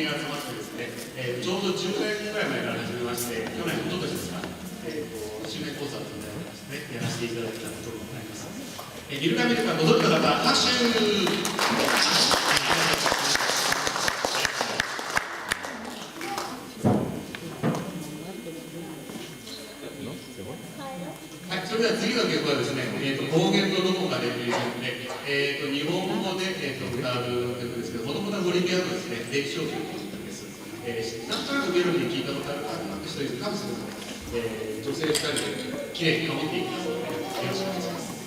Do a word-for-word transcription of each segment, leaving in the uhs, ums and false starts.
集まってですね、えー、ちょうどじゅうねんぐらい前から始めまして、去年、一昨年ですか、えーと、新年コンサートみたいな形でやらせていただいたところになります。えー、見るか見るか、ご存知の方、拍手。はい、それでは次の曲はですね、えーと、高原のどこかでという曲で、えーと、日本語で、えーと、歌う曲ですけど、もともとはボリビアのですね、伝承曲の曲です。えー、なんとなくメロディー聞いたことある方、人いるかもしれません。えー、女性ふたりで、きれいに保っていきますので、よろしくお願いします。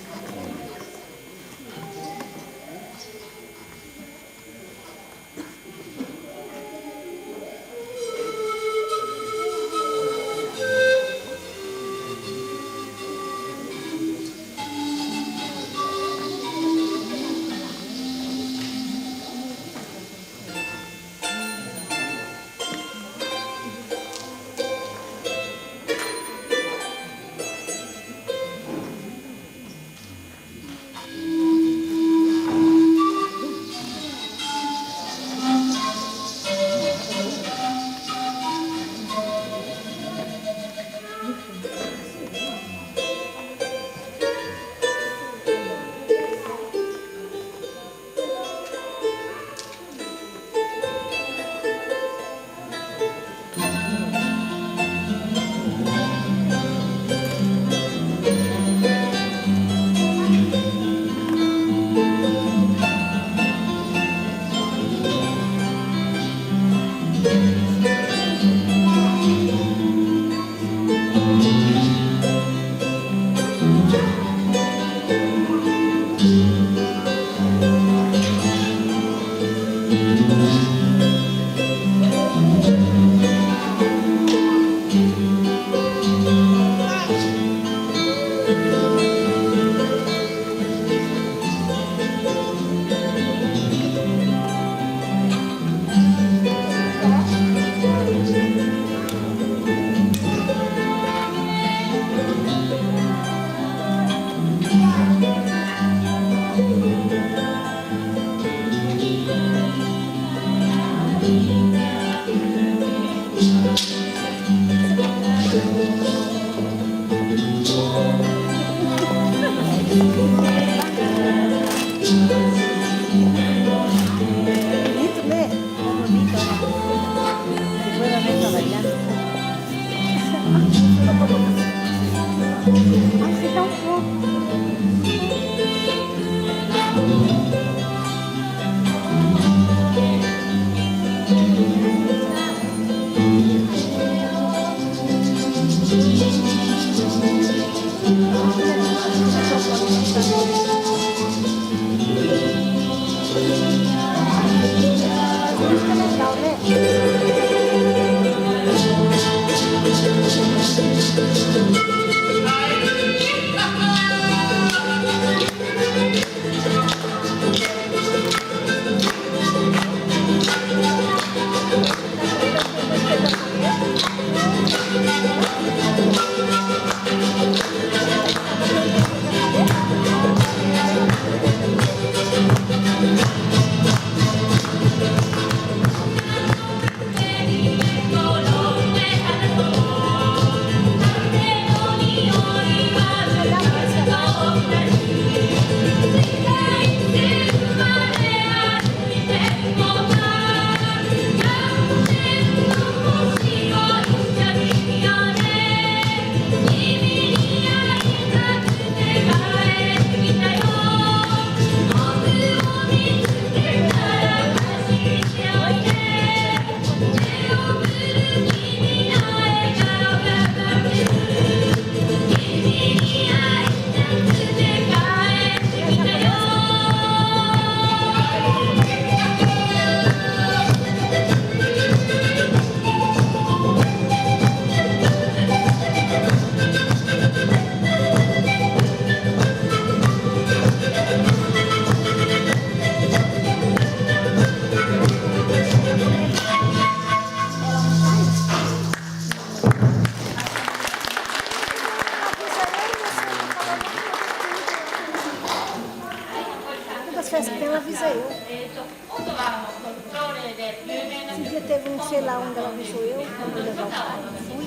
Teve um sei lá onde ela deixou eu, quando levou o pai. Fui.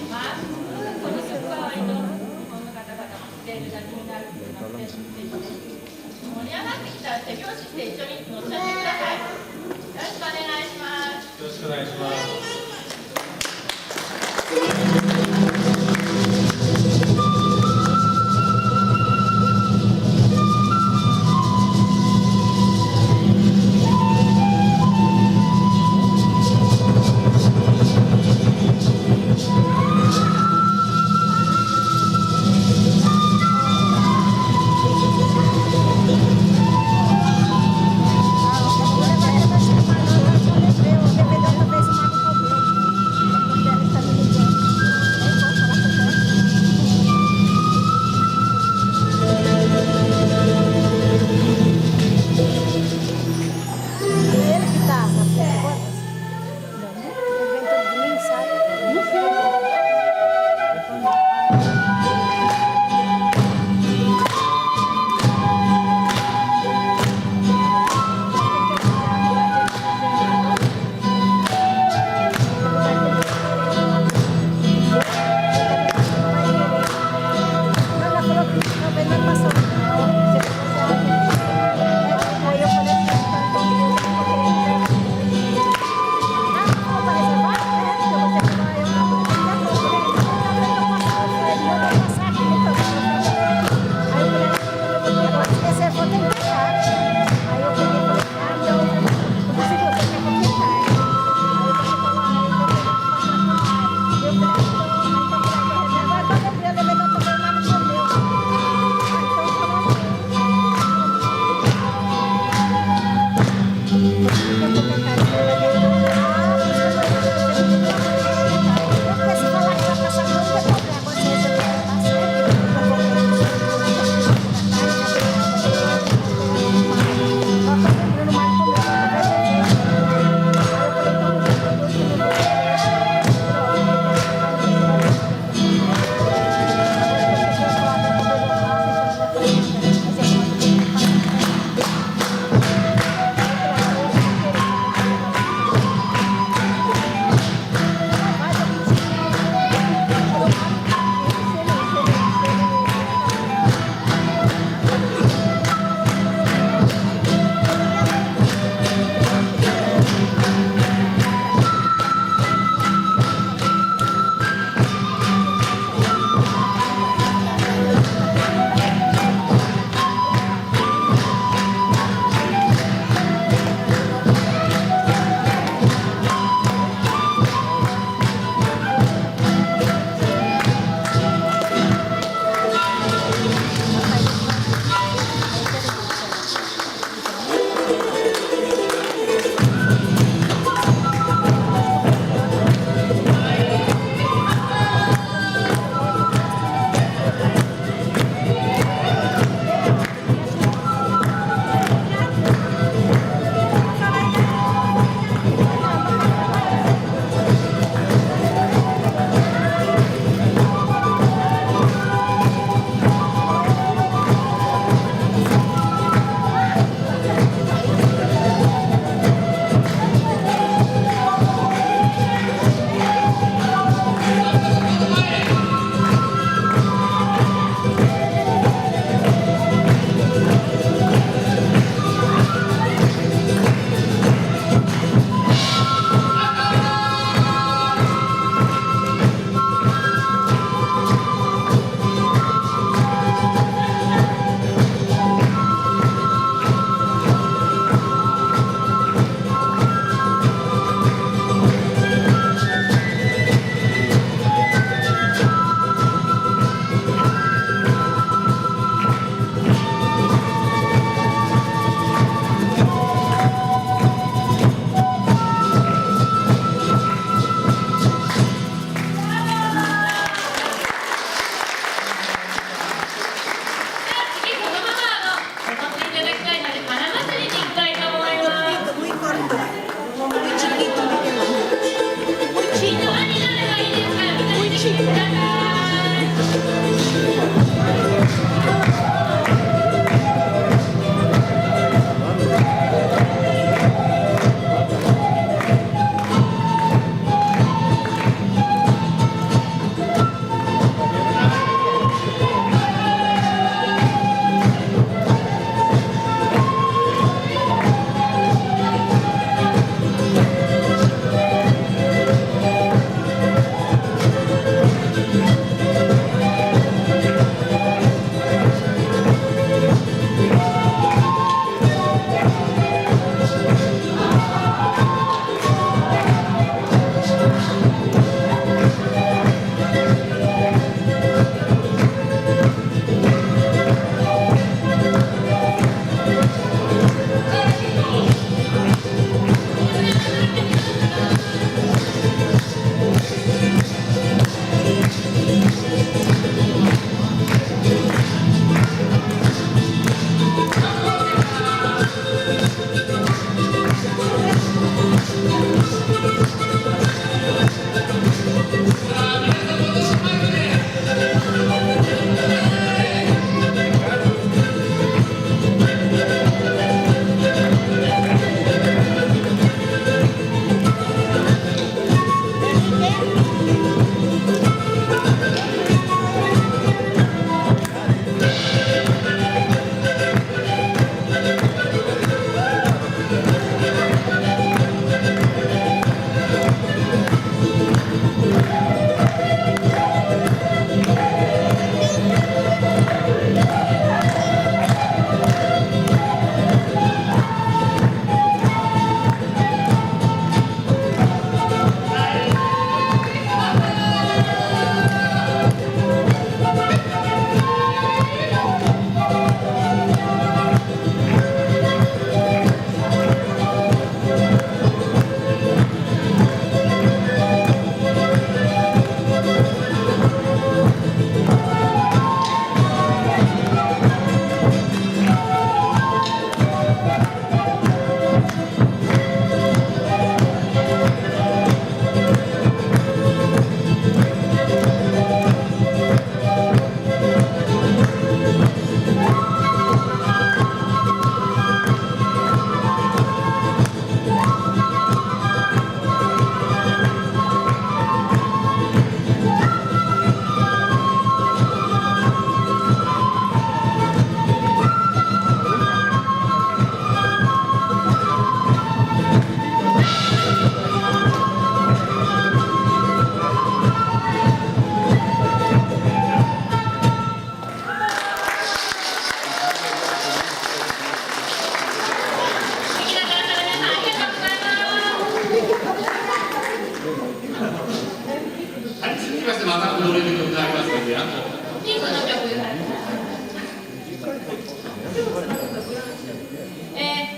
え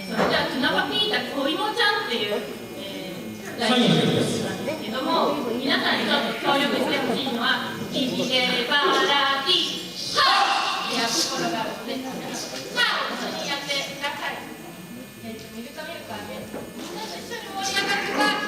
ー、それじゃあ、トナパピータ恋もちゃんっていう、えー、サインしてください。なんですけども、皆さんにちょっと協力してほしいのは、キキレバラティ、ハッってやるところがあるので、ハッを一緒にやってください。えっと、見るか見るかで、みんなと一緒に盛り上がるか。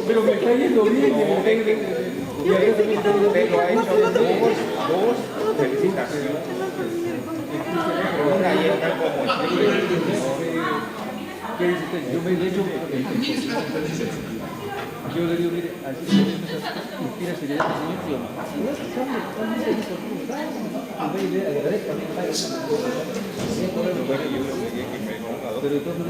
Pero me está yendo bien, de verdad, de, de, de, de, lo ha hecho dos, dos felicitaciones. Una y esta como Yo me le echo, yo le digo, mire, así se ve, mira, se ve, pero entonces,